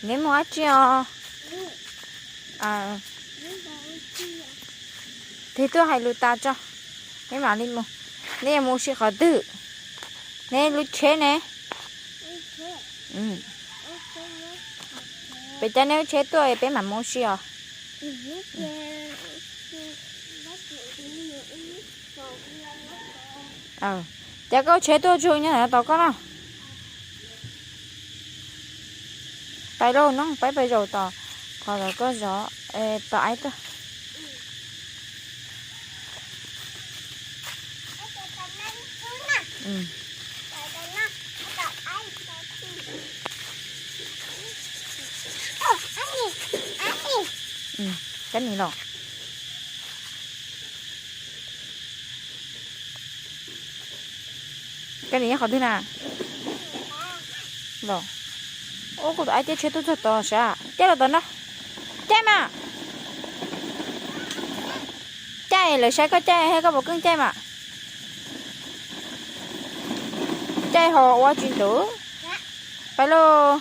Neb mus dab tsi os? Twb tuaj hais lus tas tso, neb mam li mus. Neb yuav mus ua si qhov twg? Neb lub tsheb ne? Peb cab neb lub tsheb tuaj peb mam mus ua si os. Ces koj tsheb tuaj tsuag nyob ntawm no tos koj no. Pais lauj, no peb pais zaum tom qhov uas koj zov, tom aib tuaj. Kab nim los. Kab nim nyob qhov twg na? Los, ua kuv tus aib caij tsheb tuaj txog tod sav, caij los tom no. Caij mas. Caij, lawv saib koj caij thiab koj puas keej caij mas. Caij ho ua tsis ntuv. Pais lauj.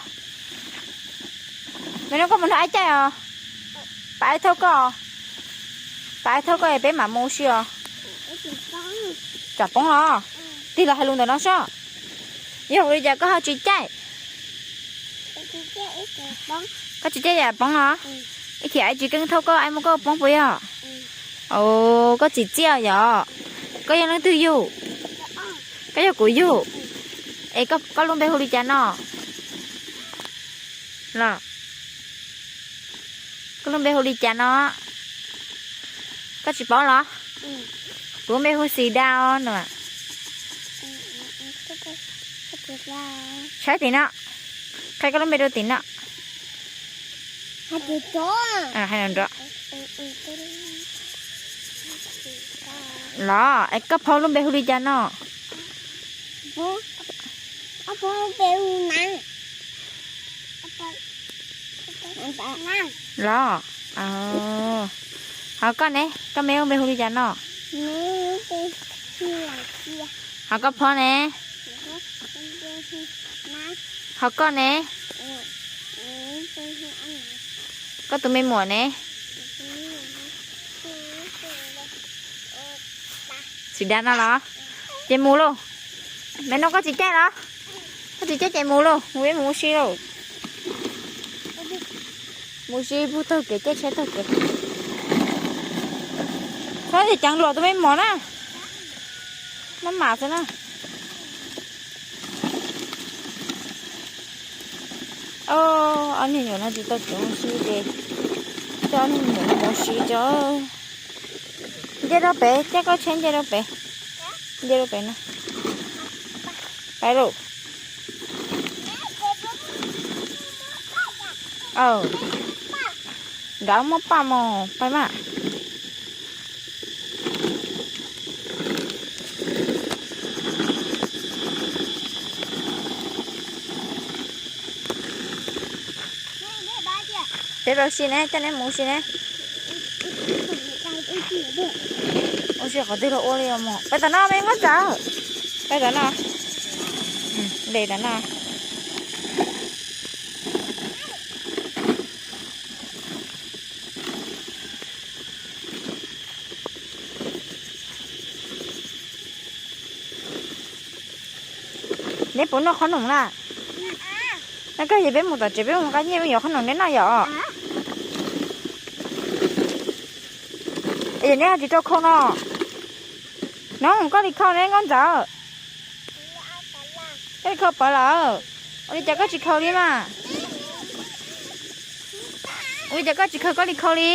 Me nub, koj mus nrog aib caij os. Pab aib thauj koj. Pab aib thauj koj es peb mam mus ua si os. Tsam poob los. Tig los hais lus ntawm no sob. Yog ua li cas koj ho tsis caij? Koj tsis caij yam poob los? Ib chim aib tsis keej thauj koj, aib muab koj poob puas yog? Koj txiv txiaj yom. Koj yog leej twg yug? Koj yog kuv yug. Es koj lub npe hu li cas no? Los, koj lub npe hu li cas no? Koj tsis paub los? Kuv lub npe hu Xis Da os no. Saib tim no, qhia koj lub npe rau tim no. Los, es koj phauj lub npe hu li cas no? Los, ho koj ne, koj me lub npe hu li cas no? Ho koj phauj ne? Ho koj ne? Koj tus me muam ne? Xis Da no los? Ces mus lauj. Me nub, koj tsis caij los? Koj tsis caij ces mus lauj, mus peb mus ua si lauj. Mus ua si pug taug kev, caij tsheb taug kev. Txhob ceev los tus me muam na. Maj mam xwb na. Ob niag nyuam no tsis tau txeev ua si ces coj ob niag nyuam no mus ua si tso. Nce rau pem, caij koj tsheb nce rau pem. Nce rau pem no. Pais lauj. Nkawd muab paj mus pais mas. Peb pais ua si ne, coj neb mus ua si ne. Ua si qhov twg los ua li os mog. Pais tom no me Nkauj Ntxawm. Pais tom no. Nres tom no. Neb puas noj qhob noom na? Noj kawg ces peb mus tom tsev peb mus nqa nyiaj peb yuav qhob noom neb noj yom. Es neb ho tsis rau khau no? No koj li khau ne Nkauj Ntxawm. Koj li khau pawv lawm. Ua li cas koj tsis khau li mas? Ua li cas koj tsis khau, koj li khau li?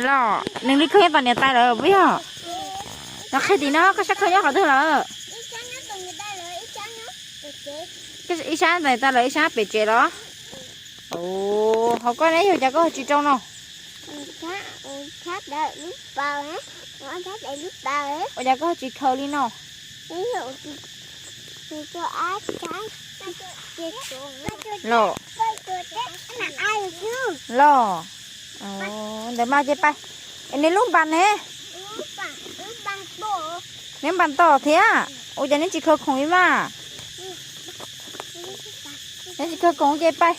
Los nws li khau nyob tom niam tais lawm puas yog? Los qhia tim no koj sab khau nyob qhov twg lawm? Ib sab tom niam tais lawm ib sab pem tsev los? Ho koj ne, yog cas koj tsis rau no? Ua cas koj tsis khau li no? Los, los, ntawd mas ces pais. Es neb lub npas ne? Neb npas tom thiab. Ua cas neb tsis khaws khoom li mas? Neb tsis khaws khoom ces pais.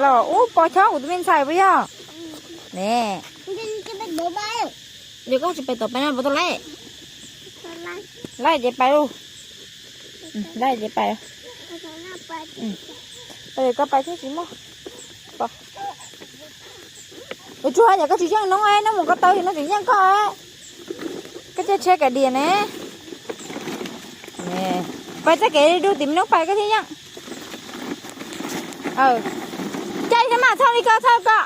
Los ub, pos chob kuv tus me ntxhais puas yog? Ne, yog koj tsis pais tom pais no puas tau laij? Laij ces pais lauj. Laij ces pais. Pais koj pais thiab tsis muaj. Ua tsuag yog koj tsis yeej noob, noob mus ko taw no tseem yeej koj. Koj caij tsheb kav diam ne. Pais txoj kev dub tim me noob pais koj thiaj yeej. Caij thiab mas, txhob li ko, txhob ko.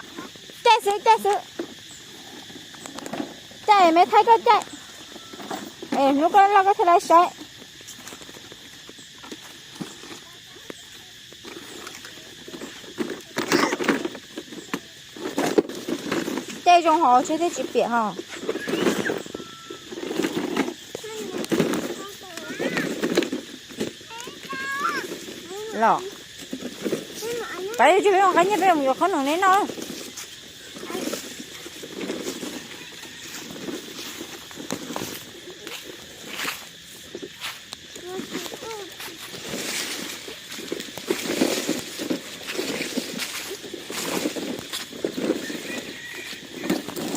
Caij xwb, caij xwb. Caij me thaij koj caij. Hnub koj loj koj thiaj li saib. Caij zoo hos tsheb thiaj tsis piam hos. Los, pais tsuag peb mus nqa nyiaj peb mus yuav qhob noom neb noj.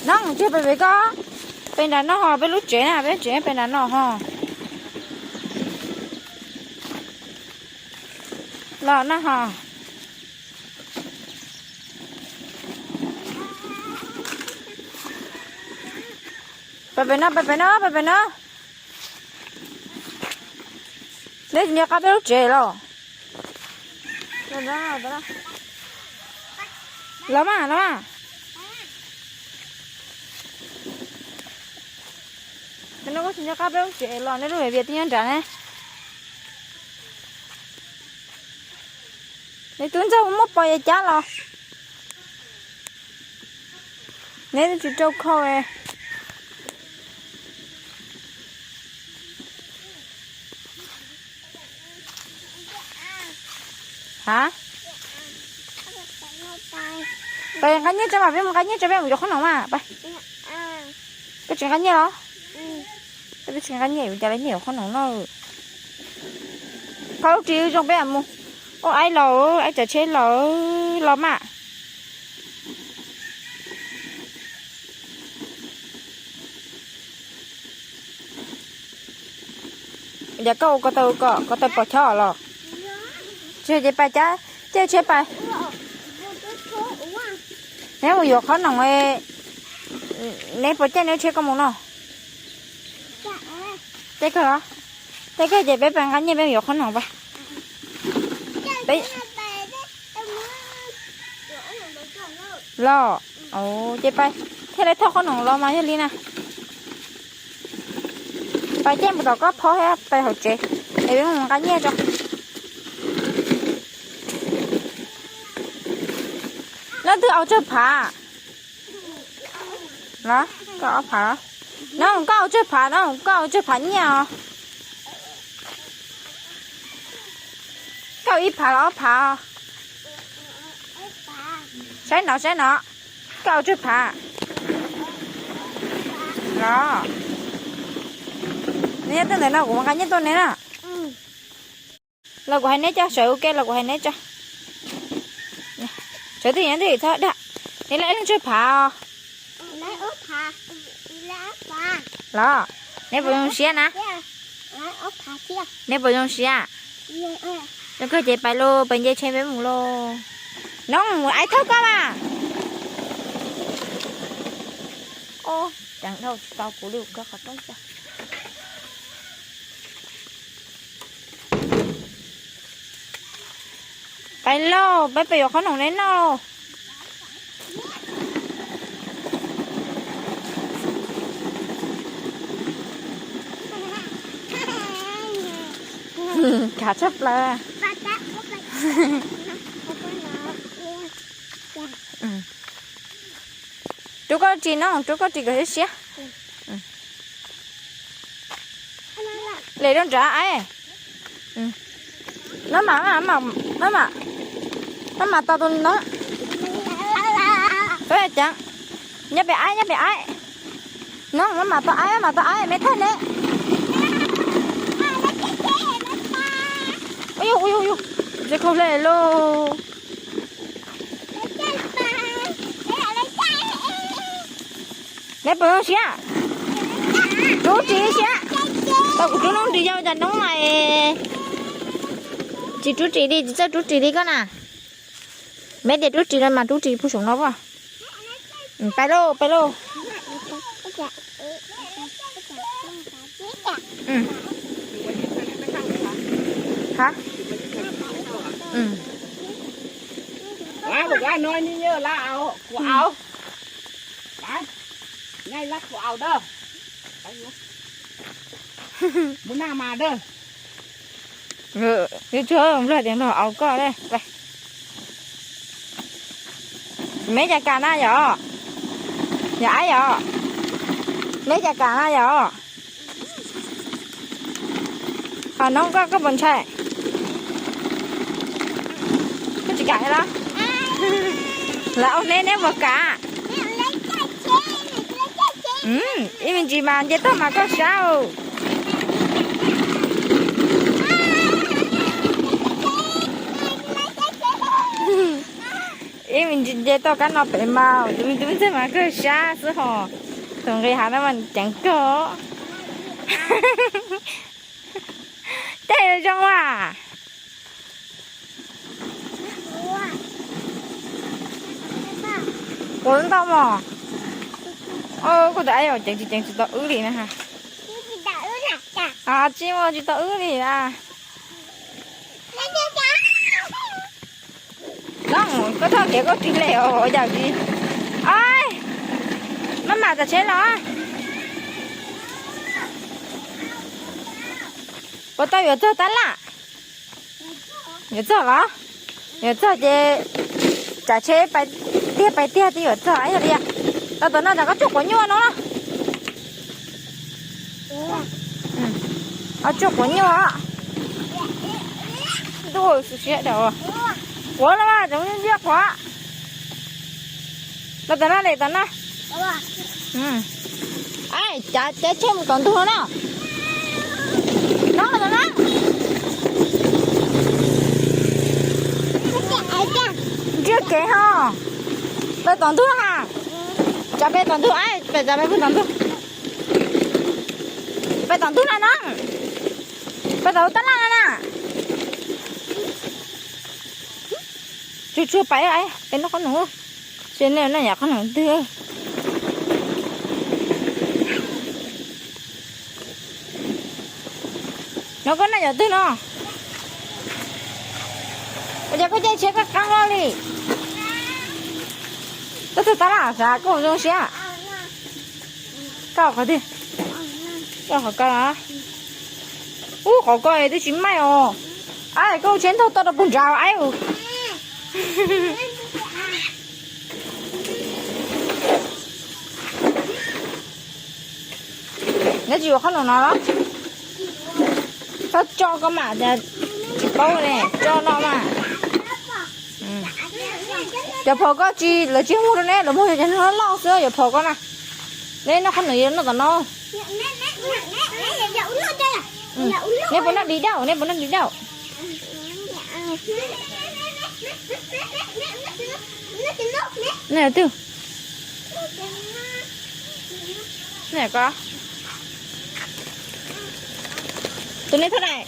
No tsis pais pem ko, pem nram no ho, peb lub tsev na, peb tsev pem nram no ho. Los no ho. Pais pem no, pais pem no, pais pem no. Neb tsis nco qab peb lub tsev los? Los mas, los mas. Neb tsis nco qab peb lub tsev los, neb lub vias twb nyob nrad ne. Neb twb ntxawg muab pos yas cab los. Neb twb tsis rau khau. Ha? Pais nqa nyiaj tso mas, peb mus nqa nyiaj tso, peb mus yuav qhob noom mas pais. Koj tsis nqa nyiaj los? Koj twb tsis nqa nyiaj, ua cas lawv nyiaj yuav qhob noom no? Qhov lub ris zoo peb mus. Ua aib los, aib tsav tsheb los, los mas. Yog koj ua ko taw, ko taw pos chob los? Tsis ces pais cab caij tsheb pais. Neb mus yuav qhob noom, neb puas caij neb tsheb koj mus no? Caij kawg los? Caij kawg ces peb pais nqa nyiaj peb mus yuav qhob noom pais. Los, ces pais thiaj li thauj qhob noom los mas yog li na. Pais caij mus tom koj phob thiab pais hauv tsev, es peb mus nqa nyiaj tso. Leej twg au tsawg phav? Los, koj ob phav. No koj au tsawg phav, no koj au tsawg phav nyiaj os? Koj au ib phav los ob phav? Saib no, saib no, koj au tsawg phav? Los, neb nyob tej ntawm no kuv nqa nyiaj tuaj neb na. Los kuv hais neb tso, sawv ua ke los kuv hais neb tso. Sawv twj ywm twj ywm txhob dag. Neb lawv ib leeg tsawg phav os? Los, neb puas zoo siab na? Neb puas zoo siab? Zoo kawg ces pais lauj, pais nce tsheb peb mus lauj. No, aib thauj koj mas. Ob, ceev dhau tsis tau kuv li, koj qhov rooj xwb. Pais lauj, peb pais yuav qhob noom neb noj lauj. Kav tshaj plaws. Rub koj ris no, rub koj ris kom siab siab. Lem rau nrad aib. Maj mam, maj mam, maj mam tau tus no. Nyob pem aib, nyob pem aib. No, maj mam tau aib, maj mam tau aib, me thaij ne. Ua yug, ua yug, yug, tsis khaus hle lauj. Neb puas zoo siab? Rub ris siab. Tau kuv rub noob ris yau cas noob mas tsis rub ris li, tsis txawj rub ris li koj na. Meb tias rub ris los mas rub ris puag saum no as. Pais lauj, pais lauj. Ha? Kuv au, kuv au, kuv au da. Mus na mas da. Tsuag npluag tias npluag au koj. Meb cas kam na yom? Yog aib yom? Meb cas kam na yom? Ho noob koj, koj puas ntshai? Koj tsis kam los? Lawv ua neb, neb puas kam? Ib me ntsis mas nce toj mas koj sab. Ib me ntsis nce toj kab no pem mas tus me tub ntxawg mas kawg sab xwb hos. Tus nqi hav no mas ceev kawg. Tej zoo a. Ua ntau mos. Kuv tus aib ceev tsis ceev tsis tau wb li na. Tsis muaj tsis tau wb li a. No koj txhob kev koj ris le os yam li. Maj mam txav tsheb los. Puas tau yuav txog tab laj? Yuav txog los? Yuav txog ces tsav tsheb pais tiag pais tiag twb yuav txog yog li. Los tom no tsam koj tsuj quav nyuaj no. Tsuj quav nyuaj. Ntuj, siab dau. Quav los mas, tseem ntsia quav. Los tom no, tom no. Cav tsheb mus tom ntug no na. No los tom no. Ntsia kev ho. Pais tom ntug na. Tsav pais tom ntug, pais tsav pais tom ntug. Pais tom ntug na no. Pais tom tab laj na na. Tsuag tsuag pais, peb noj qhob noom. Tsis nej noj yam qhob noom twg. No koj noj yam twg no? Ua cas koj caij tsheb qab qab li? Koj txog tab laj sav koj zoo siab. Koj qhov twg? Koj qhov ko. Ub, qhov ko twb tsis maij os. Ab, koj tsheb ntog toj rau puag nrad aib. Neb tsis yuav qhob noom no los? Txhob tso koj mam tsis paub ne, tso no mas. Cov phom koj tsis, lawv tsis muag rau neb, lawv muag cov no loj xwb, yuav phom koj na. Neb noj qhob noom yuav noj tom no. Neb puas noj di dauj, neb puas noj di dauj? Noj twg? Noj ko. Tus neb thaj dais.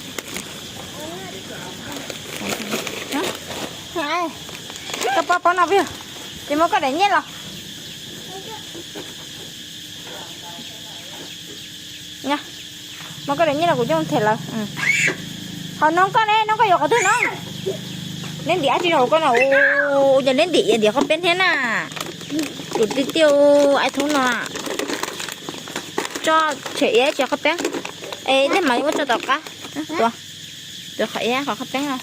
Koj pab pab no pw, ces muab koj daim nyiaj los. Muab koj daim nyiaj los kuv coj them lawv. Ho noob koj ne, noob koj yuav qhov twg no? Neb ntim dab tsi rau hauv ko no? Ua cas neb ntim ntim qhov peb thiab na? Tus tij tiaj aib thoob no. Tso tshem iav tsis qhov peeb. Es tej mas yuav muab tso tom qab. Tuav, tuav qhov iav qhov qhov peeb no.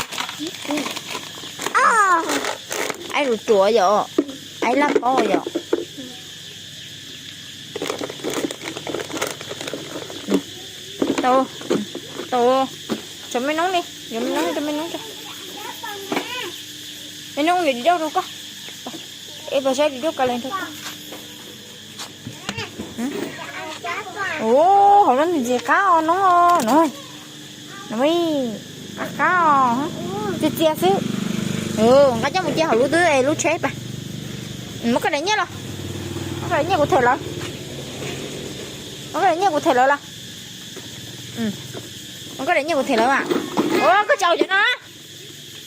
Aib ruam ruam yom, aib laj paub yom. Tau, tau, tso me noob li, yuav me noob li, tso me noob tso. Me noob yuav di dauj rau koj. Es pas saib di dauj ka lees rau koj. Ua, hauv no ntxim qab os no, no, qab qab os, txias txias xwb. Nqa coj mus cia hauv lub twb lub tsheb pas. Muab koj daim nyiaj los, muab koj daim nyiaj kuv them lawv, muab koj daim nyiaj kuv them lawv los, muab koj daim nyiaj kuv them lawv mas. Ua, koj tsis au cov no,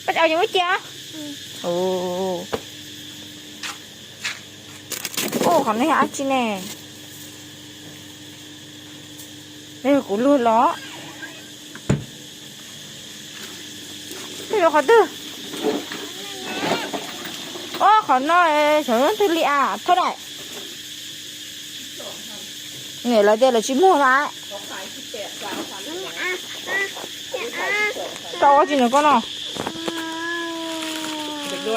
koj tsis au cov muab cia. Ua, qhov no yog dab tsi ne? Yog kuv luag los. Tej zaum qhov twg? Ua, qhov no xyov twg li a, thauj daim. Niam lawv tias lawv tsis muag na. Tau ua tsis nws koj no. Twb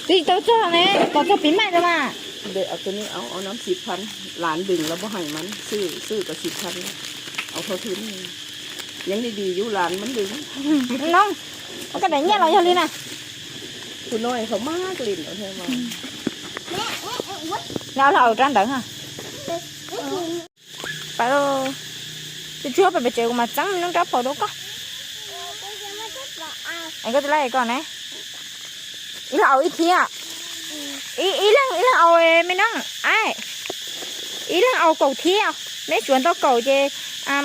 tsis tau txog ne, tos txog pib maij rau mas. Tôi nói ông, ông năm mươi phần, lán đừng là bảo hành mắn, sư, sư có mười phần, ông thôi thì nhắn đi đi, dú lán mắn đừng. No, koj daim nyiaj los yog li na. Tôi nói không mắc liền nữa thôi mà. Nyob los rau ntawd ha. Pais, tsuag tsuag pais pem tsev kuv mam txeeb me noob rab phom rau koj. Es koj tus laj es koj ne. Ib leeg aus ib thiab. Ib leeg ib leeg aus me noob. Ai, ib leeg aus kaum thiab. Neb suav ntau kaum ces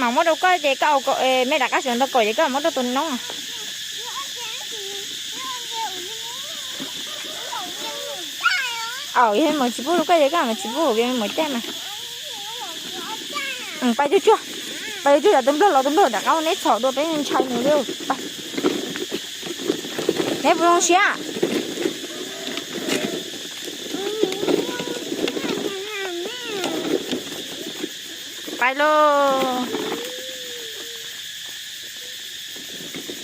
mam muab rau koj ces koj, me rov qab suav ntau kaum ces koj mam muab rau tus noob. Yog me muam tsis pub rau koj ces koj mam tsis pub, yog me muam caij mas. Pais tsuag tsuag, pais tsuag, yog tus nplog los tus nplog rov qab ua neb txhom dua peb ntshai nws li. Neb puas zoo siab? Pais lauj.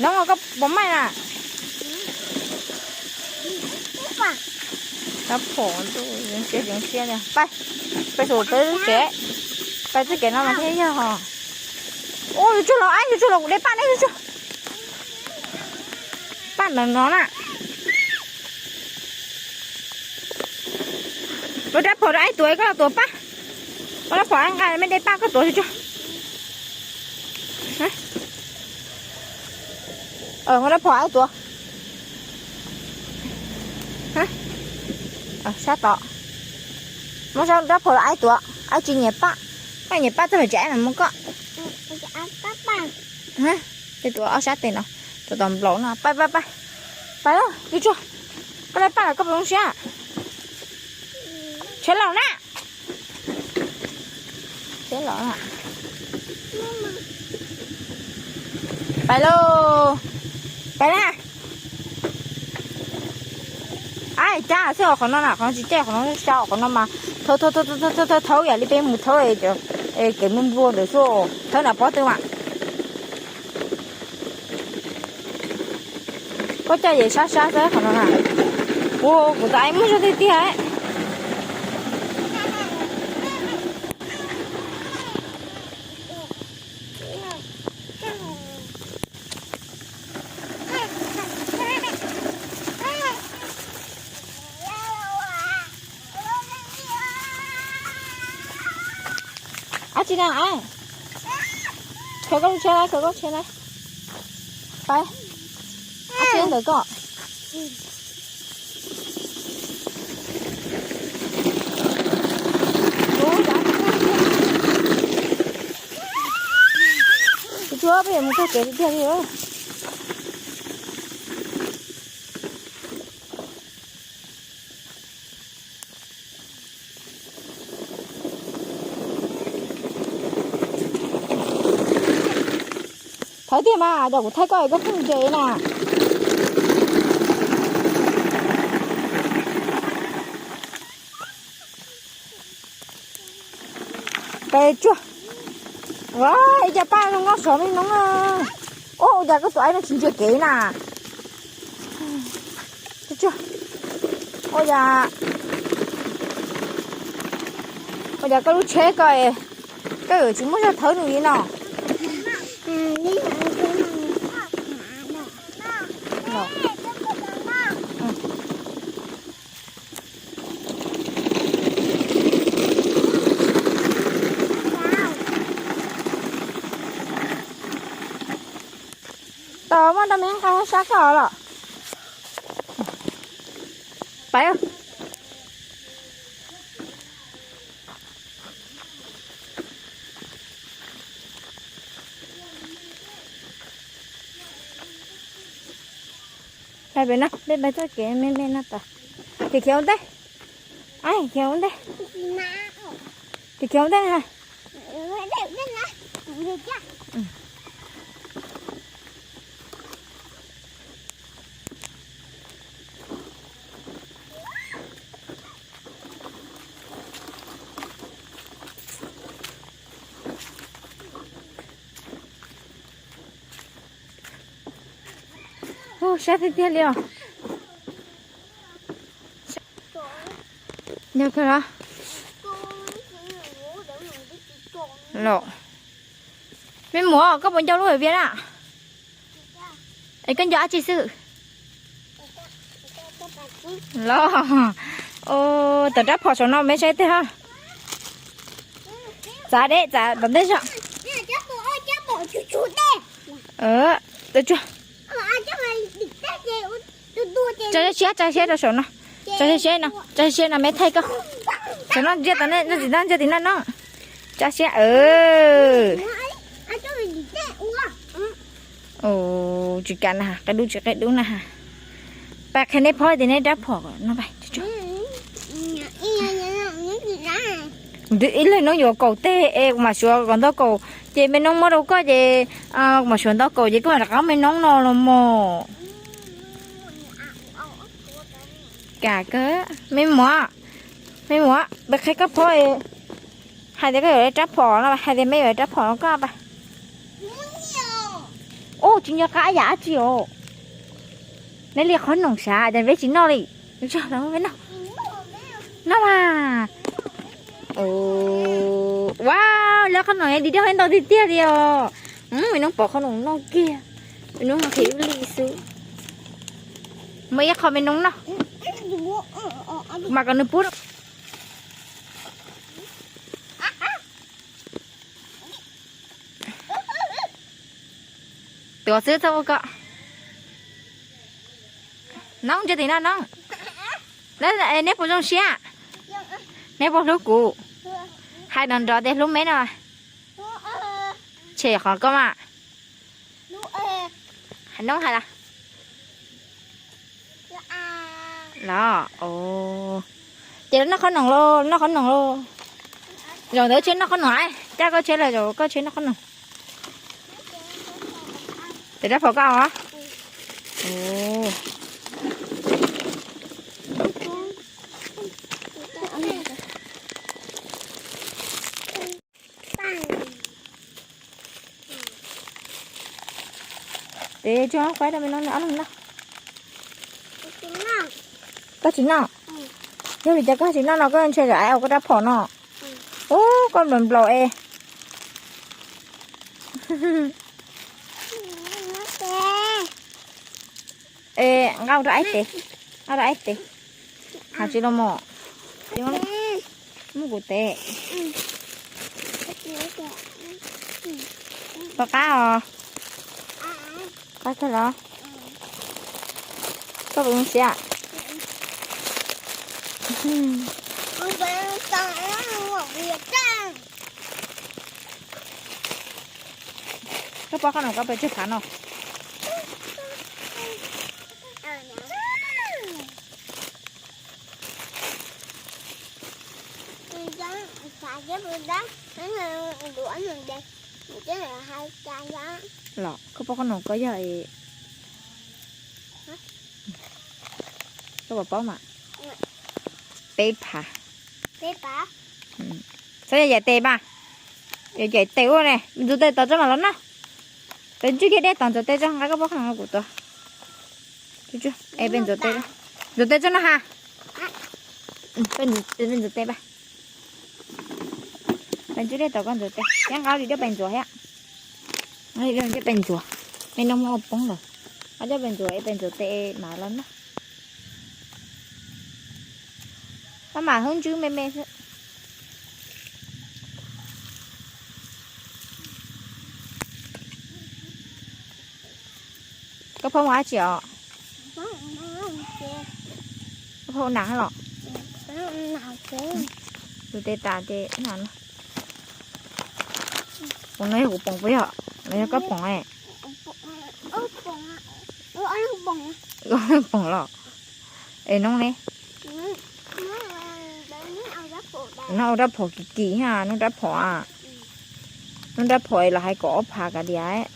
Noob, koj puas maij na? Rab phom, zoo siab zoo siab li. Pais, pais saum peb txoj kev, pais txoj kev no mas thiaj yog. Ua, yuav tsuag los, yuav tsuag los, kuv de paj neb tsuag. Paj ntawm no na. Muab rab phom rau aib tuav, koj los tuav paj. Muab rab phom aib nqa, mej de paj koj tuav tsuag tsuag. Muab rab phom aib tuav. Sab tod. Muab rab phom rau aib tuav, aib tsis nyiam paj. Koj nyiam paj txog pem tsev aib mam muab koj. Tej tuav ob sab tes no, tuav tom nplaum no, pais pais pais. Pais lauj, yuav tsuag. Koj de paj los koj puas zoo siab? Tsheb laus na. Tsheb laus. Pais lauj. Pais na. Aib, cab xwb os, qhov no na, qhov no tsis caij, qhov no sab, qhov no mas thawb thawb thawb yam li peb mus thawb kev nplua nplua ntawd xwb, thawb nram pob tw mas. Koj caij ces sab sab xwb qhov no na. Ua, kuv tus aib muaj zog tiag tiag. Ab tsi na, khaws koj lub tsheb na, khaws koj tsheb na. Pais, ab tsi ntawm koj. Tsuag tsuag peb yuav mus txog kev tiag tiag li. Thawb tiag mas, cov kuv thaij koj es koj pheej nres na. Pes tsuag. Ua, ib co paj zoo nkauj sov me noob na. Ua cas koj tus aib no tsis ntsia kev na. Ua cas, ua cas koj lub tsheb ko, koj yuav tsis muaj zog thawb nws li no. Tau me nqa sab koj los. Pais. Pais pem no, peb pais txoj kev me me no tas. Khiav khiav ua ntej. Ai, khiav ua ntej. Khiav khiav ua ntej na. Hu, sab tiag tiag li os. Yog kawg los? Los, me muam, koj puas nco lub viav na? Es koj nco dab tsi xwb? Los, tawm rab phom saum no me saib tiag. Txav deb, txav tom ntej zog. Tso siab, tso siab rau saum no. Tso siab siab no, tso siab siab no me thaij koj. Saum no ntsia tom no, ntsia tim no no. Tso siab. Tsis kam na, qe dub tsis qe dub na. Pais qhia neb phob tias neb rab phom no pais. Ib leeg no yuav kaum teg es kuv mam suav kom ntau kaum, ces me noob muab rau koj ces kuv mam suav ntau kaum ces koj mam rov qab me noob no los mog. Kam kawg, me muam, me muam, peb qhia koj phob, hais tias koj yuav rab phom no, hais tias me yuav rab phom no koj pais. Ub, tsis nco qab yam dab tsi os. Neb li qhob noom sav ces peb tsis noj li. Noj mas. Ua, lawv qhob noom di daj ntau tiag tiag li os. Me noob pom qhob noom noj kiag. Me noob no qhib ib li xwb. Muaj ib qho me noob noj. Mas kom nws pub. Tuav xwb txhob ua koj. Noob, ntsia tim no noob. Neb puas zoo siab? Neb puas hlub kuv? Hais nrov nrov tias hlub me no. Tshem qhov koj mas. Noob hais los? Los, ces noj qhob noom lauj, noj qhob noom lauj. Zaum ntawd tsheb noj qhob noom, coj koj tsheb los zaum koj tsheb noj qhob noom. Tes rab phom koj os. Tes tso quaib rau me noob ob leeg noj. Koj tsis noj? Yog vim cas koj tsis noj no koj ntshe yog ai ua koj rab phom no? Ub, koj nplaum nplaum es. Es nqa rau aib tes, nqa rau aib tes. Hais tsis los mos. Muab kuv tes. Koj qab os. Qab kawg los? Koj puas zoo siab? Koj pom qhob noom koj pes tsawg phav no? Los koj pom qhob noom koj yog, koj puas paub mas? Peb phav. Txhob yog yaim tes mas. Yog yaim tes ua ne, ntxuav tes tom tso mam los noj. Peb ntswj kiag dej tom ntxuav tes tso, nqa koj pom qhob noom kuv tuav. Peb ntxuav tes, ntxuav tes tso no ha. Peb ntxuav tes pab. Peb ntswj dej tom koj ntxuav tes, thiab nqa li coj peb ntxuav thiab. Coj peb ntxuav, me noob muab ua poob lawm. Nqa coj peb ntxuav es peb ntxuav tes mas los noj. Pab mam hwb ntswb me me xwb. Phauj ua dab tsi os? Phauj nas los? Tus tes tas ces poom no yog kuv poom puas yog? Los yog koj poom? Poom los? Es noob ne? Noob ua rab phom kim kim, noob rab phom, noob rab phom los hais kom ob phav kav liam.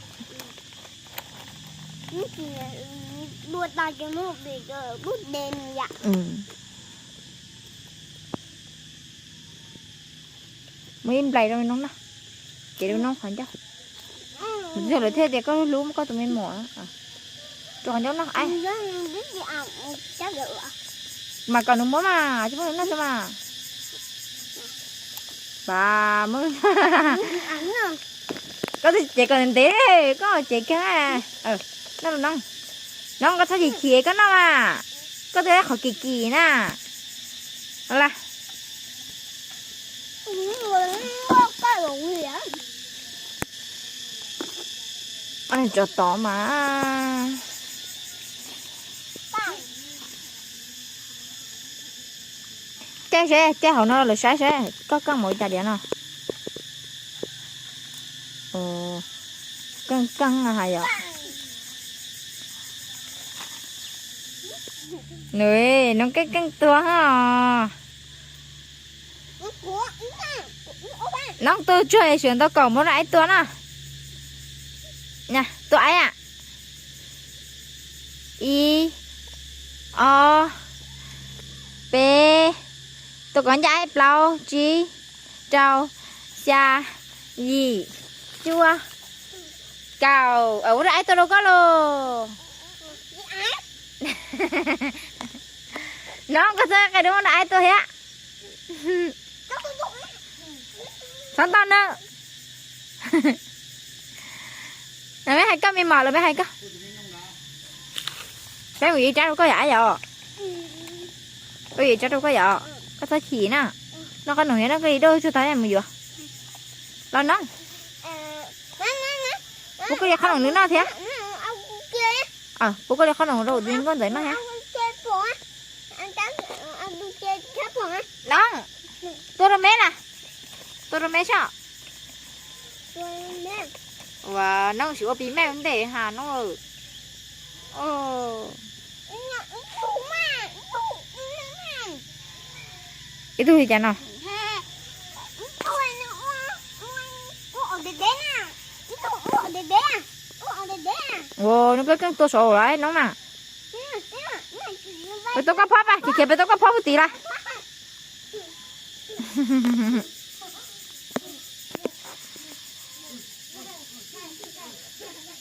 Muaj ib nplais rau noob na. Ces rau noob qhov ncauj. Yog lawv thiaj tias koj hlub koj tus me muam. Rau qhov ncauj no. Mas kom nws muab mas, tsis muab nws noj xwb mas. Pas muab. Koj twb cev kom ntev, koj cev kiag. Noj, noob, koj txhob chim chim koj noj mas. Koj twb qhov kim kim na. Tso tod mas. Caij seb, caij hauv no lawv saib seb koj keej mus li cas diam no. Keej keej hais yom. Nws, noob keej keej tuag ho. Noob tuag tsuag xyuas ntau kaum muab rau aib tua na. Tua aib a. Ib, ob, peb, tua kom ncaj, plaub, tsib, rau, xya, yim, cuaj, kaum. Ua rau aib tua rau koj los. Noob, koj txhob qia dua muab rau aib tua thiab. Txhob ntoj na. Lawv me hais koj me mom, lawv me hais koj. Peb mus yuav ib rab rau koj yom, yom. Peb yuav ib rab rau koj yom. Koj txhob chim na. Noj qhob noom thiab noj koj li daj tsuag tag mus yuav. Los noob. Pub koj li qhob noom nws noj thiab. Pub koj li qhob noom rau tus nkauj ntxawm noj thiab. Noob, tua rau me na. Tua rau me saib. Ua noob, sim ua pis mej ua ntej ha noob. Ib tug li cas no? Ua, noob, koj keej tua saud lawm noob na. Peb tuaj koj phob pas, khiav khiav peb tuaj koj phob puag tid lawm.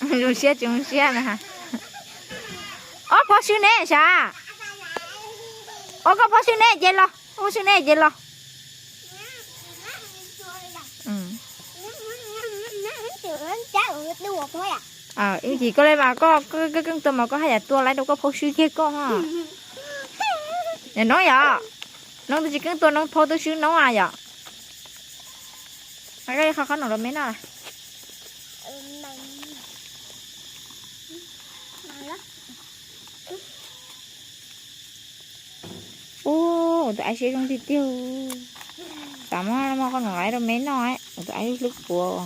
Zoo siab tsis zoo siab na. Ob phob swb ne sav. Ob koj phob swb ne ces los, phob swb ne ces los. Ib chim koj li mas koj keej tua mas koj haj yam tua laib rau koj phob swb kiag koj ha. Noob yom, noob twb tsis keej tua noob phob twb swb noob a yom. Koj qhob noom rau me noj. Ua, tus aib siab zoo tiag tiag. Xav muab qhob noom rau me noj, tus aib hlub puav.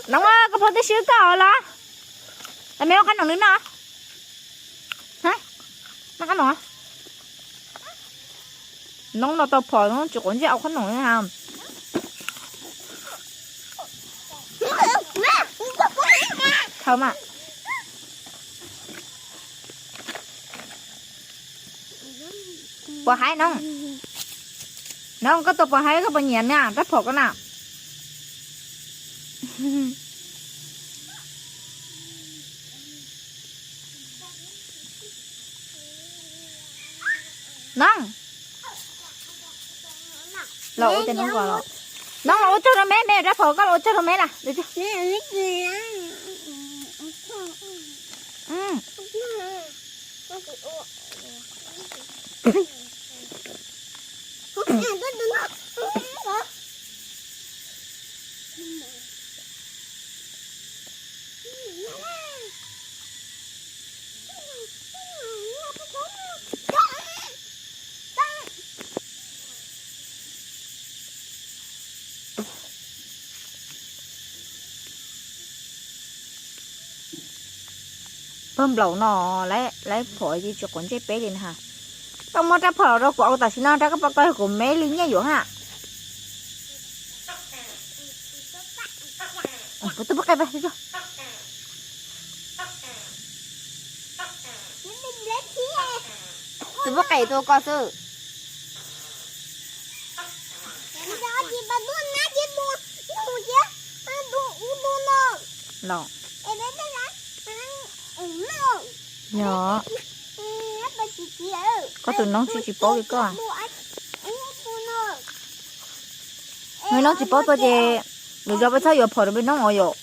Noob, koj phob twb swb koj los? Los me ua qhob noom nws noj. Noj qhob noom. Noob no tau phom, noob tsis quav ntsej ua qhob noom li ha. Khaws mas. Puas haib noob? Noob, koj tua puas haib, koj puas nyiam na rab phom ko na? Noob, los ua, noob los ua tsaug rau me, me rab phom koj los ua tsaug rau me lawm. Pawg nplaum no, lawv phom tsis quav ntsej peb li na. Koj muab rab phom los rau kuv ua tam sim no rau koj pom koj kuv me li nyiaj yuav ha. Tus poj qe, tus poj qe tua koj xwb. Los, yog koj tus noob tsis tsis paub li koj. Noob tsis paub tua ces lwm zaus peb txhob yuav phom rau peb noob os yom.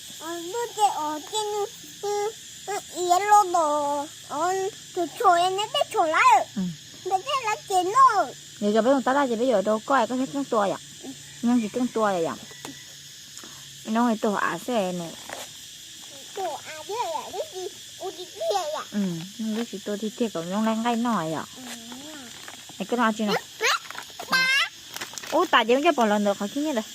Lwm zaus peb mus tab laj ces peb yuav rau koj es koj thiaj keej tua yom. Noob tsis keej tua yom. Noob tuag av xwb ne. Noob tsis tua tiag tiag kom noob nqaij nqaij noj yom. Es koj no tsis no. Ub, tas ces coj pom los ntawm qhov khib nyiab ntawd.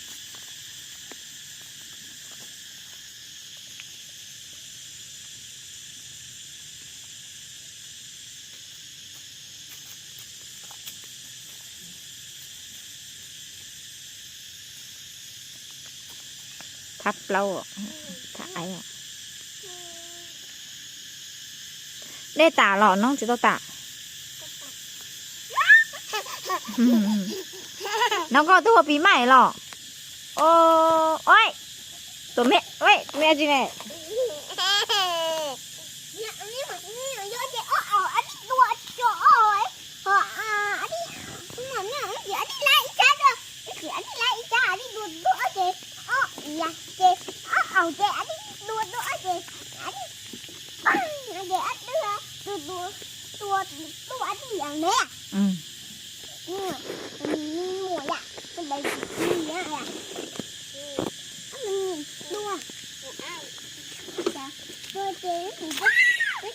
Thab plaub, thab aib. Dej tas los noob tsis tau tas. Noob koj twb ua pis maij los. Oi, tus me, tus me tsis ne.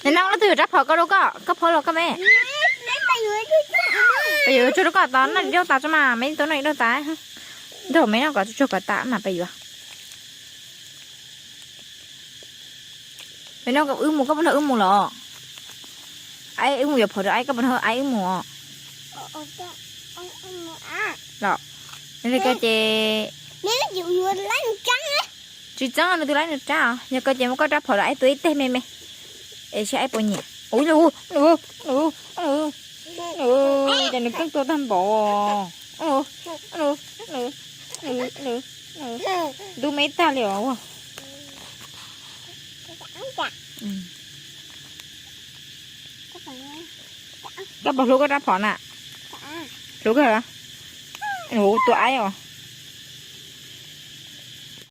Nws no leej twg yuav rab phom koj rau koj, koj phob los koj me. Peb yuav tsuag rau koj tod noj ib zaug tas tso mas, me tau noj ib zaug tas. Nrog me noj kom tsuag tsuag kom tas mas peb yuav. Peb no wb mus, koj puas nrog wb mus los? Aib wb mus yuav phom rau aib, koj puas nrog aib wb mus os? Los, yog li ko ces tsis txeeb, nws twb laib nws rab os. Yog ko ces muab koj rab phom rau aib tua ib teg me me, es saib aib puas nyiam. Ub, ces nws keej tua tag npaum. Ntub me tag li os. Koj puas hlub koj rab phom na? Hlub kawg. Ua tua aib os.